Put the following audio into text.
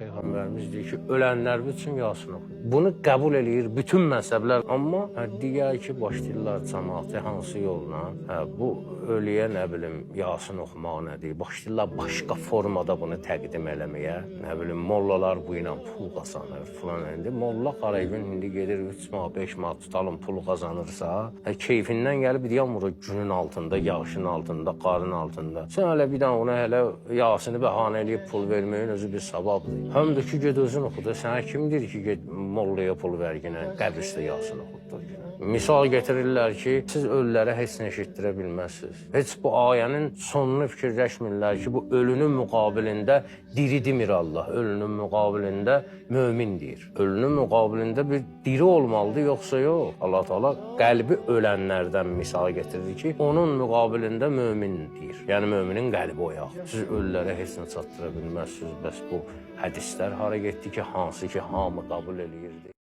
Peyğəmbərimiz deyir ki, ölənlər üçün Yasin oxuyun. Bunu qəbul eləyir bütün məzhəblər, amma digər ki, başlayırlar cəmaatı hansı yolla, bu ölüyə nə bilim Yasin oxumaq nədir? Başlayırlar başqa formada bunu təqdim eləməyə. Nə bilim mollalar bu ilə pul qazanır filan indi. Molla qara gün indi gedir 3 manat, 5 manat tutalım pul qazanırsa, keyfindən gəlib deyəm ora günün altında, yağışın altında, qarın altında. Sən hələ bir dənə ona hələ Yasini bəhanə eləyib pul verməyin özü bir savabdır. Həm də ki get özün oxu da, sənə kim deyir ki get mollaya pul verginə, qəbirdə Yasin oxutdur ginə. Misal gətirirlər ki, siz ölülərə heç nə eşitdirə bilməzsiniz. Heç bu ayənin sonunu fikirləşmirlər ki, bu ölünün müqabilində diri demir Allah, ölünün müqabilində mömin deyir. Ölünün müqabilində bir diri olmalıdır, yoxsa yox. Allah Teala qəlbi ölənlərdən misal gətirir ki, onun müqabilində mömin deyir. Yəni möminin qəlbi oyaq. Siz ölülərə heç nə çatdıra bilməzsiniz. Bəs bu hədislər hara getdi ki, hansı ki hamı qəbul eləyirdi?